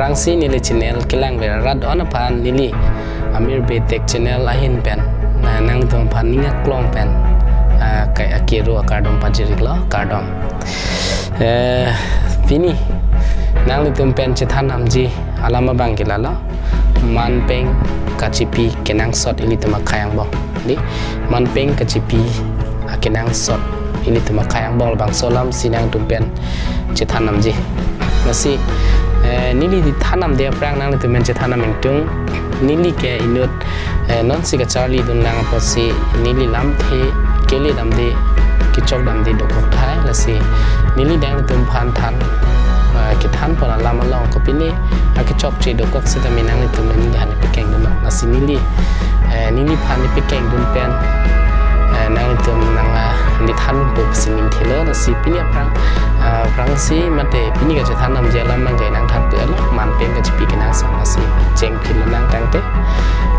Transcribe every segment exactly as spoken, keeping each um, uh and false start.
Aphrangsi neli channel kelang ver rat on aphan neli Amir Bey Tech channel ahin pen, na nanglitum aphan ning aklong pen, ah, kai akero akardom pajir-iklo, kardom. Eh, pini nanglitum pen chethan namji alam abang ke lalo, manpeng kachipi kenangsot ilitum akhei angbong. Di, manpeng kachipi akenangsot ilitum akhei angbong labangso alamsi nangtum pen chethan namji. Lasi, eh, neli than namde aphrang nanglitum pen chethan nam ingtung. Neli ke inut, eh, nonsi kacharlidun lang apotsi neli lamthe kele damde, kechok damde dokok tahai. Lasi neli nanglitum aphan than, eh, kethan pon alam along kopine akechokche dokok setame nanglitum neli aphan nepekeng dun nang. Lasi neli, eh, neliphan nepekeng dun pen, eh, nanglitum nang, ah, neli than po pusi ning thelo. Lasi pini aphrang, ah, aphrangsi mate pini kachethan namji alam abang ke nangthan pelo, manpeng kachipi kenangsot, lasi chengphil nang tangte.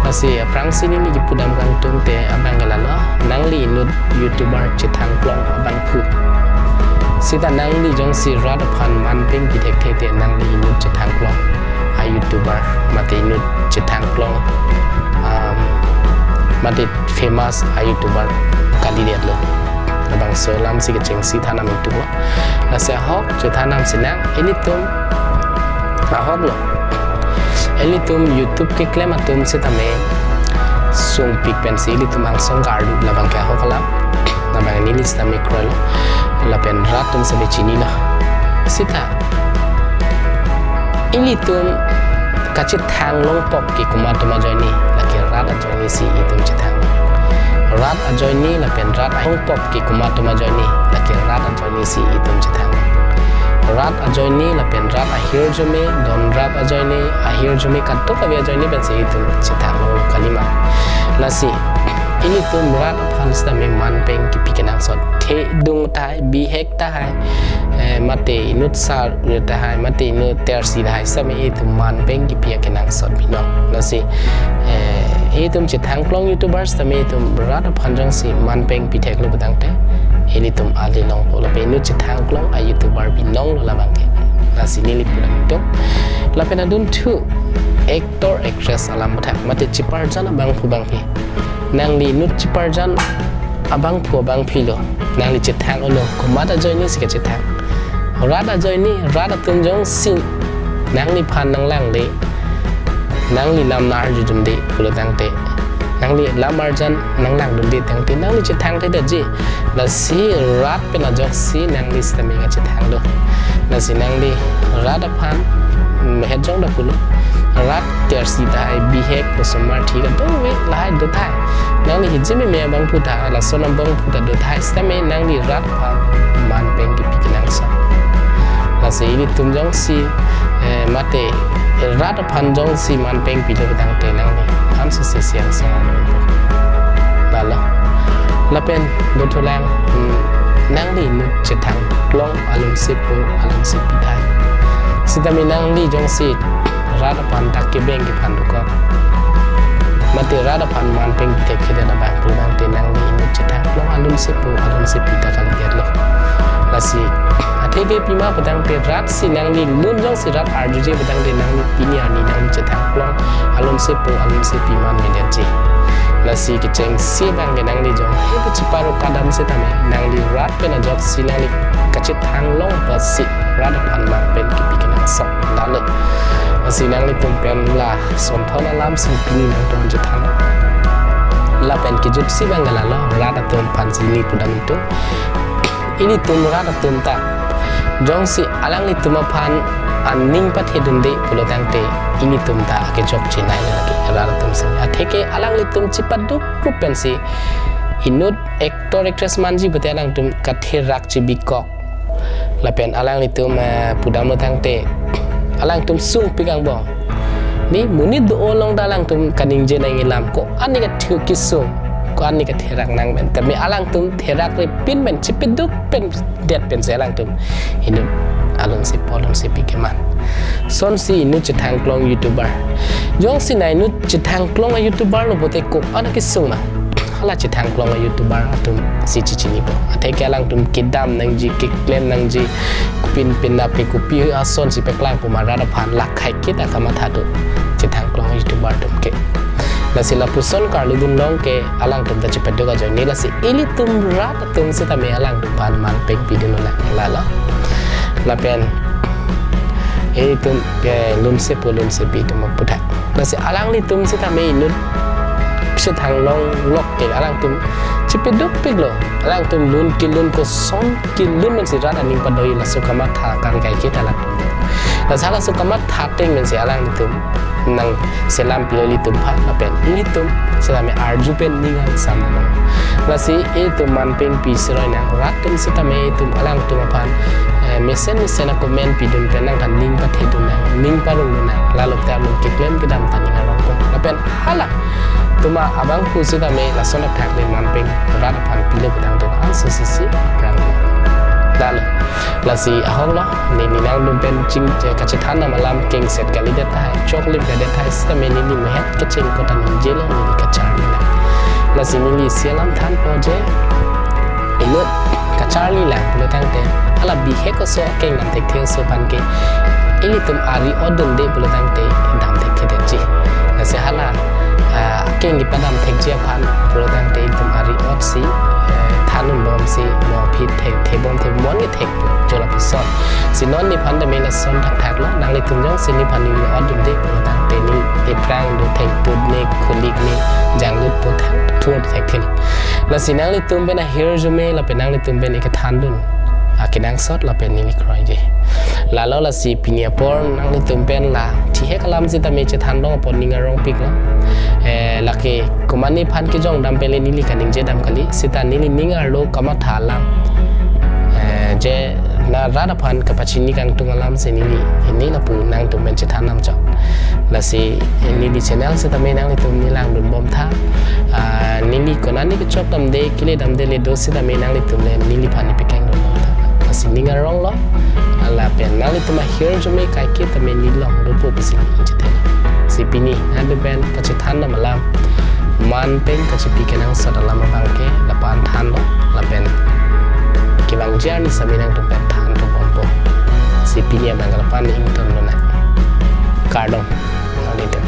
Lasi aphrangsi neli kipu dam kangtung te abang ke lalo, nangli inut YouTuber chethang klong abangphu. Seta nangli jongsi rat aphan manpeng pi thekthe te nangli inut chethang klong a-YouTuber, mate inut chethang klong, um, mate famous a-YouTuber kalidetlo. Labangso alamsi kechengsi than nam ingtunglo. Lasi ahok chethan namsi nang, ilitum ahoklo. Ilitum YouTube keklem atum setame sungpik pensi ilitum angsong kardu, labang ke ahok alam. Labang neli setame kroilo. Lapen rat atum setame chinilo. Seta ilitum kachethang longpok ke komat atum ajoine, lake rat ajoine si itum chethang. Rat ajoine lapen rat a- longpok ke komat atum ajoine, lake rat ajoine si itum chethang. Rat ajoine lapen rat ahirjume, don rat ajoine, ahirjume kadokave ajoine pensi itum chethang long kalima. Lasi ilitum rat aphan setame manpeng kipi kenangsot. Thedung tahai, bihek tahai, eh, mate inut sar tahai, mate inut tersi tahai, setame itum manpeng kipi akenangsot binong. Lasi, eh, itum chethang klong YouTuber setame itum rat aphan jongsi manpeng pi theklo putangte, ilitum ali longpo, lapen inut chethang klong a-YouTuber binonglo labang ke. Lasi neli pu dam ingtung. Lapen adunthu actor actress alam athak mate cheparjan abangphu abangphi. Nangli inut cheparjan abangphu abangphilo. Nangli chethang-olo, komat ajoine si kachethang. Rat ajoine, rat atum jongsi nangliphan nanglangle, nangli lam nang-arjudunde pulo tangte, nangli lam arjan nanglangdunde tangte, nangli chethang thektheji. Lasi rat pen ajoksi nangli setame kachethanglo. Lasi nangli rat aphan, mm, het jong da pulo. Rat tersi tahai, bihek, osomar, thik kadokave lahai do tahai. Nangli hijimeme abangphu ta, lason abangphu ta do tahai setame nangli rat aphan manpeng kipi kenangsot. Lasi ilitum jongsi, eh, mate rat aphan jongsi manpeng pilo putangte nangli amsi sesiang sang lalo. Lapen dothulang, mm, nangli inut chethang klong alun sepo, alun sepi tahai. Setame nangli jongsi rat aphan dak kebeng kephan dokok, mate rat aphan manpeng pi thekthedet abang pulangte nangli inut chethang klong alun sepo, alun sepi ta kalidetlo. Lasi atheke pima putangte rat si nangli lun jongsi rat arjuje putangte nangli pini arni nangli chethang klong alun sepo, alun sepi manmedetji. Lasi kechengsi abang ke nangli jong he cheparo kadam setame nangli rat pen ajoksi nangli kachethang long apotsi rat aphan manpeng kipi kenangsot lalo. Lasi nanglitum pen lason thon alamsi pini nangtum chethan. Lapen kejutsi abang ke lalo, rat atum aphansi neli pu dam ingtung. Ilitum rat atum ta jongsi alanglitum aphan aning pathedunde pulo tangte ilitum ta akechokche nai lagi rat atum si. Atheke alanglitum chepaduk rup pensi inut actor actress manji pute alangtum katherak chibikok. Lapen alanglitum, eh, pu damlo tangte alangtum sungpik angbong. Ni monit do-o along ta alangtum kaningje nangji alam, ko-an ni kathe kesung, ko-an ni katherak nang pen. Tame alangtum therak repin pen, chepeduk pen, det pensi alangtum inut alun sepo, alun sepi keman. Sonsi inut chethang klong YouTuber. Jongsi nang inut chethang klong a-YouTuber lo pute ko-an kesung na. hala chethang klong a-YouTuber atum si chechinipo. Atheke alangtum kedam nangji, keklem nangji, kopin penap ke kopi ason si peklang pu ma rat aphan la kaiketa kamatha do chethang klong a-YouTuber atum ke. Lasi lapuson karlu dun long ke alangtum ta chepaduk ajoine, lasi ilitum rat atum sitame alangtum aphan man pengpi dun lang lalo. Lapen ilitum ke lunsepo lunsepi atum aputhak. Lasi alanglitum sitame inut chethang long lok ke alangtum chepaduk piklo. Alangtum lun kelun koson kelun pensi rat aning padoi, laso kamatha kan kaiketa alangtum. Lasi halaso kamatha ateng pensi alangtum nangselam pilo ilitum aphan, lapen ilitum sitame arju pen ning angsam nang. Lasi itum man pengpi siroi nang, rat atum sitame itum alangtum aphan, eh, mesen mesen a-comment pidun pen nangphan ning pathe dun nang, ning parong dun nang, lalo te amun keklem kedam ta ning arong ko. Lapen hala atum abang pu sitame lason athak le man peng rat aphan pilo kedam dun an sisi si prang. Lalo, lasi ahok lo, neli nangtum pen ching, eh, kachethan dam alam kengset kalidet tahai, choklim kalidet tahai, sitame neli mehet kecheng kota ningjelo, neli kacharli lang. Lasi neli isi alam thanpo je, inut kacharli lang pulo tangte, hala bihek oso akeng dam thekthe oso aphan ke ilitum ari-ot dunde pulo tangte dam thekthedetji. Lasi hala, ah, akeng kepadam thekji aphan pulo tangte ilitum ari-ot si, eh, than un bom si, mo aphi the, the bom the, mon ke thek jo lapuson. Si non nephan tame lason thakthak lo, nanglitum jongsi nephan ari-ot dunde pulo tangte ne aphrang do, thengput ne, kulik ne, janglut po thang thur thekthelo. Lasi nanglitum pen ahirjume lapen nanglitum pen ikethan dun akenangsot lapen neli kroiji. Lalo lasi pini apor nanglitum pen la thihek alam sitame chethan dong apot ning arong piklo. Eh, lake komatne aphan kejong dam pen le neli kaningje dam kali, sita neli ning arlo kamatha alam, eh, je na rat aphan kapachini kangtung alam si neli, neli lapu nangtum pen chethan dam chot. Lasi neli channel sitame nanglitum neli langdun bom tha. Ah, neli konane kechok damde, kele damde le do sitame nanglitum le neliphan nepekeng dun bom tha. Lasi ning arong lo, lapen nanglitum ahirjume kaiketa me neli long dopo pusi neli chethan. Si pini nanglitum pen kachethan dam alam, man peng kachepi kenangsot alam abang ke lapu-an thanlo, lapen kevangji arni sitame nangtum pen than thu bompo. Si pini abang ke lapu-an ington lonang. Kardom. Nanglitum.